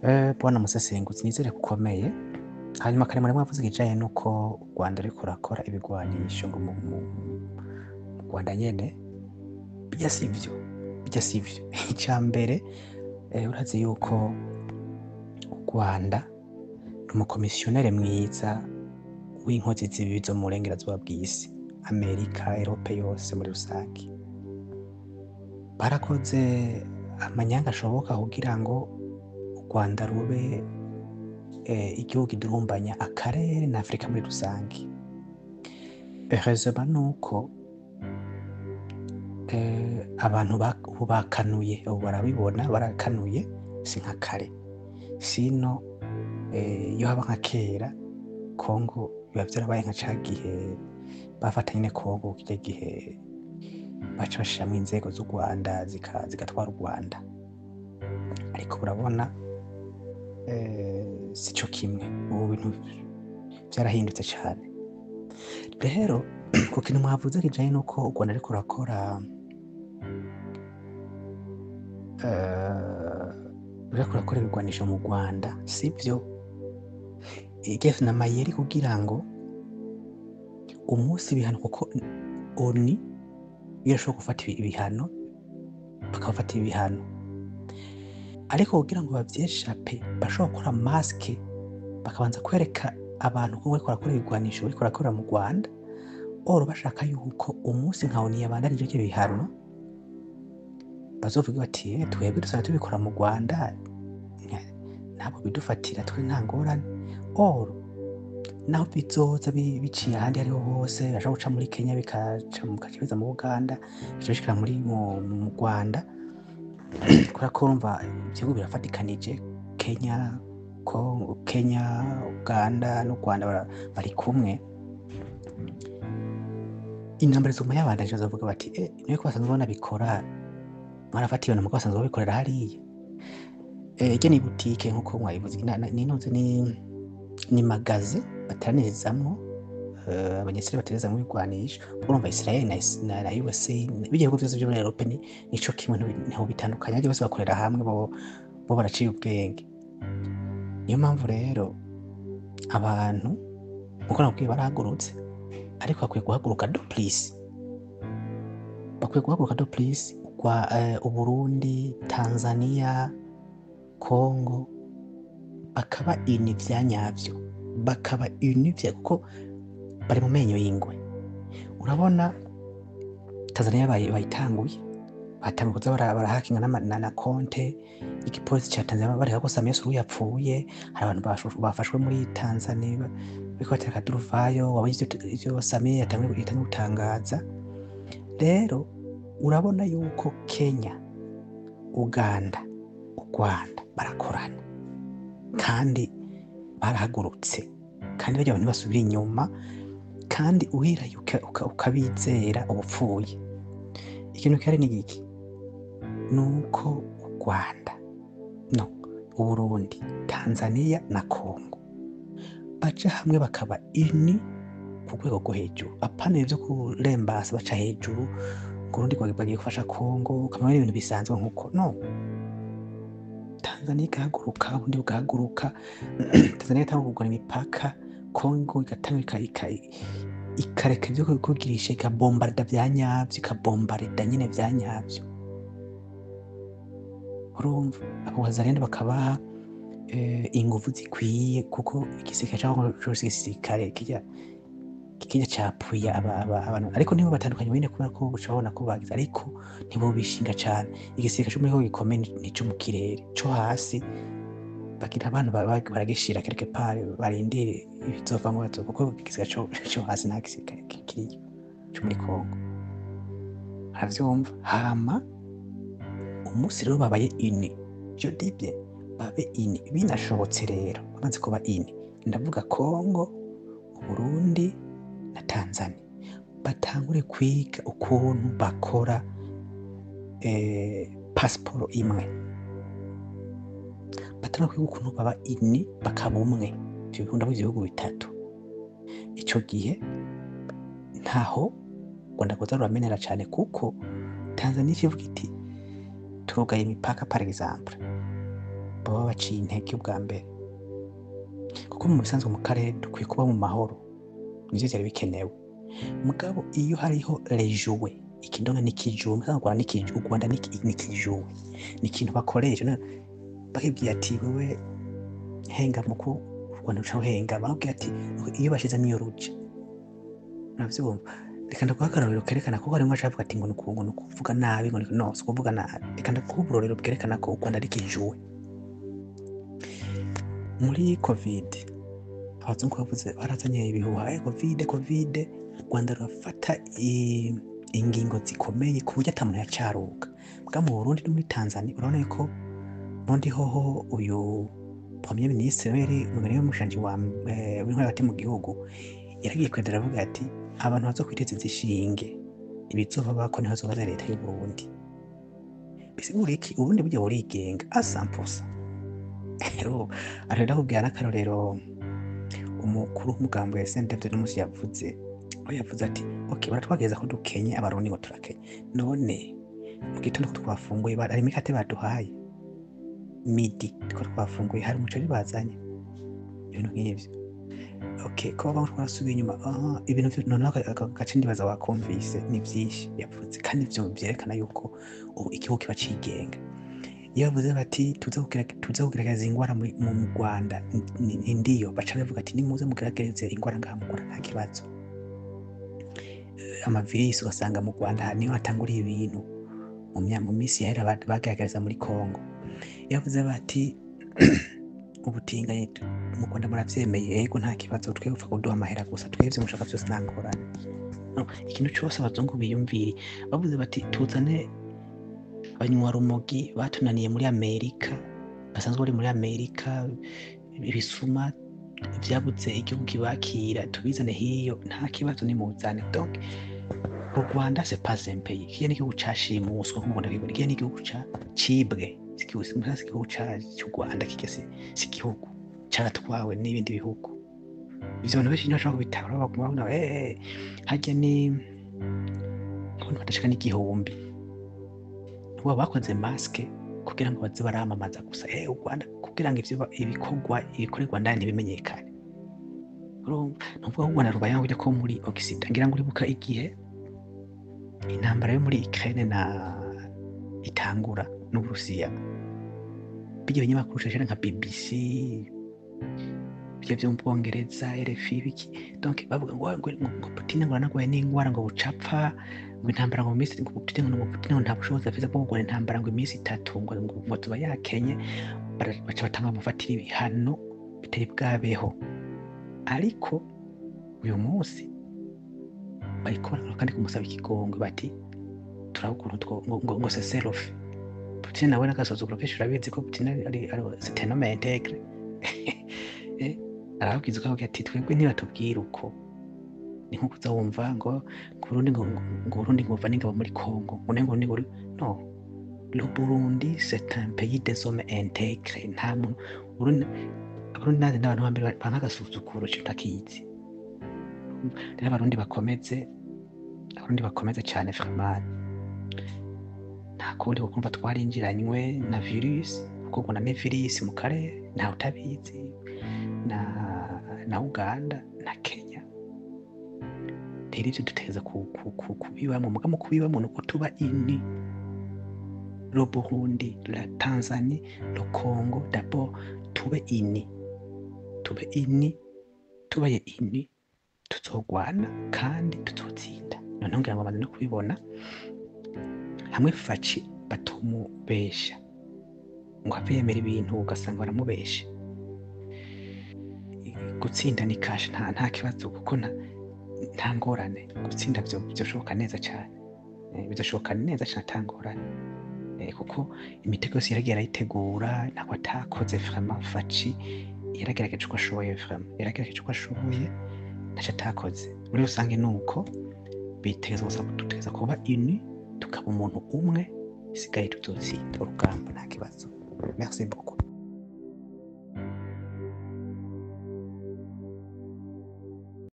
Bwana Musesenguzi, nizere ko ukomeye. Hanyuma kare muri mwavuze ikijanye n'uko u Rwanda ruriko rurakora ibigwanisho ngo mu Rwanda nyene, birya sivyo, birya sivyo. Ica mbere, urazi yuko u Rwanda ni umukomisiyonere mwiza w'inkozi z'ibibi zo mu burengerazuba bw'isi, Amerika, Europe yose muri rusange. Barakoze amanyanga ashoboka kugira ngo u Rwanda rube igihugu kidurumbanya akarere na Afrika muri rusange. Heureusement nuko abantu ubu bakanuye, ubu barabibona, barakanuye, si nka kare. Sino iyo haba nka kera, Kongo biba vyarabaye nka ca gihe bafata nyene Kongo, kirya gihe baca bashiramwo inzego z'u Rwanda zigatwara u Rwanda. Ariko urabona sico kimwe, ubu bintu vyarahindutse cane. Rero ku kintu mwavuze kijanye n'uko u Rwanda ruriko rurakora ibigwanisho mu Rwanda, sivyo. Irya ni amayeri kugira ngo umunsi ibihano, kuko ONU irashobora gufata ibihano, bakabafata ibihano, ariko kugira ngo bavyeshape bashobora gukora masque, bakabanza kwereka abantu ko bariko barakora ibigwanisho bariko barakora mu Rwanda, or bashaka yuko umunsi nka ONU yabandanije ivyo bihano bazovuge bati: "Twebwe dusanzwe tubikora mu Rwanda, ntabwo bidufatira, twe nta ngorane." Or naho bizoza biciye ahandi ariho hose, bashobora guca muri Kenya, bikaca bigaca biza mu Buganda, bigaca bishikira mu Rwanda, kubera ko urumva ibihugu birafatikanije, Kenya, Congo, Kenya, Uganda n'u Rwanda bari kumwe. Intambara izoguma yabandanije, bazovuga bati: "Niyo ko basanzwe banabikora, mwarafatiwe na mugo basanzwe babikorera hariya." Irya ni butike nkuko mwabivuze, nintuze ni magasin bateranirizamwo, abanyesire bateranyirizamwo ibigwanisho. Urumva Israel na USA, birya bihugu vyose vyo muri Europe nico kimwe, ntiho bitandukanye, harya bose bakorera hamwe, bo baraciye ubwenge. Niyo mpamvu rero abantu nkuko nakubwiye barahagurutse, ariko bakwiye guhaguruka de plus, bakwiye guhaguruka de plus kwa Uburundi, Tanzania, Congo, bakaba unis vya nyavyo, bakaba unis vya, kuko bari mu menyo y'ingwe. Urabona Tanzania bayitanguye, batanguye kuza barahakinga na konte igipolisi ca Tanzania, bareka ko Samia Suluhu yapfuye. Hari abantu bafashwe muri Tanzania bariko batera akaduruvayo, wabonye ivyo Samia yatanguye gutangaza. Rero urabona yuko Kenya, Uganda, u Rwanda barakorana kandi barahagurutse, kandi barya abantu ntibasubira inyuma, kandi uhiraye ukabizera ubupfuye. Ikintu gihari ni iki? Nuko u Rwanda, no Uburundi, Tanzania na Congo baja hamwe bakaba unis ku rwego rwo hejuru, apana ivyo kurembasa baca hejuru ngo urundi bagiye gufasha Congo, ukamenya ibintu bisanzwe nkuko no Tanzania igahaguruka, ubundi bugahaguruka, Tanzania igatangura kugura imipaka, Congo igatanga ikareka ivyo kugirisha, ikabombarda vya nyavyo, ikabombarda nyene vya nyavyo. Urumva abo Wazalendo bakabaha inguvu zikwiye, kuko igisirikare ca Congo cose, igisirikare kirya capuye abantu, ariko nibo batandukanye nyene, kubera ko uca babona ko bagize, ariko ntibobishinga cane. Igisirikare co muri Congo gikomeye nico mu kirere, co hasi bagira abantu baragishira quelque part, barindire ibizovamwo, kuko igisirikare co hasi nta gisirikare kiriyo co muri Congo, uravyumva. Hama umunsi rero babaye unis, je dis bien babe unis, binashobotse rero bamaze kuba unis, ndavuga Congo, Uburundi na Tanzania, batangure kwiga ukuntu bakora pasiporo imwe, batangure kwiga ukuntu baba unis, bakaba umwe. Ivyo bihugu, ndavuga ibihugu bitatu. Ico gihe ntaho Rwanda rwoza ruramenera cane, kuko Tanzania ikivuga iti: "Turugaye imipaka," par exemple. Baba baciye intege ubwa mbere, kuko mu bisanzwe mu karere dukwiye kuba mu mahoro, nivyo vyari bikenewe. Mugabo iyo hariho rejuwe ikindonga n'ikijuwe, musanzwe Rwanda n'ikijuwe, u Rwanda n'ikijuwe, ni ikintu bakoresha. Bakibwira ati: "Wewe henga muku u Rwanda ruca ruhenga." Bakubwira ati iyo bashizemo iyo ruja, uravyumva. Reka ndaguha akarorero kerekana ko harimwo acavuga ati ngo ni ukuvuga nabi, ngo no si ukuvuga nabi. Reka ndaguha uburorero bwerekana ko u Rwanda ari ikijuwe. Muri COVID abazungu bavuze, barazanye ibihuha, COVID, u Rwanda rurafata ingingo zikomeye ku buryo ata muntu yacaruka. Bwa mu Burundi no muri Tanzania urabona yuko Burundi hoho uyu premier ministre we yari umugani w'umushanji wa w'intwari hagati mu gihugu, yaragiye kwedera aravuga ati abantu bazokwiteza izishinge ibizoba bako niho zobaza leta y'u Burundi. Bisigura iki? Uburundi burya burigenga a 100%. Rero ndakubwira n'akarorero umukuru w'umugambi wa SNDD n'umunsi yavuze, aho yavuze ati: "Okay, baratwageza ko dukenye, abarundi ngo turakenye, none mu gitondo ko twafunguye hari imikate baduhaye, midi ko twafunguye hari umuceri bazanye," ibintu nk'ivyo. Okay, ko bamwe twarasubiye inyuma, ibintu noneho agace ndibaza wakumvise ni vyinshi yavuze, kandi ivyo vyerekana yuko ubu igihugu kiba cigenga. Iyo bavuze bati tuze kugerageza ingwara mu Rwanda, ni ndiyo baca bavuga ati nimuze mugerageze ingwara ngaha mu Rwanda, nta kibazo. Amavirisi ugasanga mu Rwanda niho hatanguriye ibintu. Mu minsi yahera bagerageza muri Congo. Iyo bavuze bati ubutinganyi mu Rwanda muravyemeye, yego nta kibazo, twebwe upfa kuduha amahera gusa, twebwe mushaka vyose nta ngorane. No, ikintu cose abazungu biyumviriye, bavuze bati tuzane abanywarumogi batunaniye muri Amerika, basanzwe bari muri Amerika, ibisuma vyabuze igihugu kibakira, tubizane hiyo, nta kibazo, nimuzane. Donc u Rwanda c'est pas un pays, kiya n'igihugu cashimuswe nk'uko ndabibona, kiya n'igihugu ca cibwe, si igihugu c'u Rwanda, kirya si igihugu, caratwawe n'ibindi bihugu. Ivyo abantu benshi ntibashobora kubitahura, baguma babona harya ni abantu badashika n'igihumbi bo bakoze masque kugira ngo baze baramamaza gusa u Rwanda, kugira ngo ivyo ibikorwa ibikorerwa ndani ntibimenyekane. Urumva, nuvuga ko u Rwanda rubayeho burya ko muri Occident, ngira ngo uribuka igihe intambara yo muri Ukraine na itangura n'Uburusiya, bijya binyamakuru cane nka BBC, bijya vyo mu Bwongereza, RFI, biki, donc bavuga ngo Putin ngo aranagwaye n'ingwara, ngo bucapfa, ngo intambara ngo mu minsi, ngo Putin ngo nta bushobozi afise bwo kurwana intambara, ngo iminsi 3 ngo tuba yakenye. Baca batanga bamufatira ibihano bitari bwabeho. Ariko uyu munsi bariko baragaruka kandi kumusaba ikigongwe, bati turaba ukuntu ngo cessez-le-feu. Putin nawe n'agasuzuguro kenshi, urabizi ko Putin ari c'est un homme intègre. Arababwiza uko, avuga ati twebwe ntibatubwira uko. Ni nko kuza wumva ngo Burundi ngo Burundi ngo buva n'ingabo muri Congo, ngo ne ngo ni no, le Burundi c'est un pays des hommes intègres. Nta muntu Burundi, Abarundi nazi n'abantu ba mbere banka agasuzuguro, ico ntakizi. Rero Abarundi bakomeze, Abarundi bakomeze cyane vraiment, nta kundi, kuko kumva twarinjiranywe na virus, kuko ngo na virus mu karere ntawe utabizi, na Uganda na Kenya. Rero ivyo dutegereza kubibamwo, muga mu kubibamwo nuko tuba ini le Burundi, la Tanzanie, le Congo, d'abord tube ini, tube ini. Tubaye ini tuzogwana kandi tuzotsinda. Noneho ngira ngo bamaze no kubibona hamwe Fatshi batumubesha ngo ave yemera ibintu, ugasanga baramubesha. Gutsinda ni kashe, nta kibazo, kuko nta ngorane, gutsinda vyoshoboka neza cyane. Bizoshoboka neza cyane, ata ngorane. Kuko imitego yose yaragiye arayitegura, ntabwo atakoze. Vraiment Fatshi yaragerageje uko ashoboye, vraiment yaragerageje uko ashoboye, ntacyo atakoze. Muri rusange ni uko biteza gusa, dutegereza kuba uni, tukaba umuntu umwe, isigaye tuzotsinda urugamba, nta kibazo. Merci beaucoup.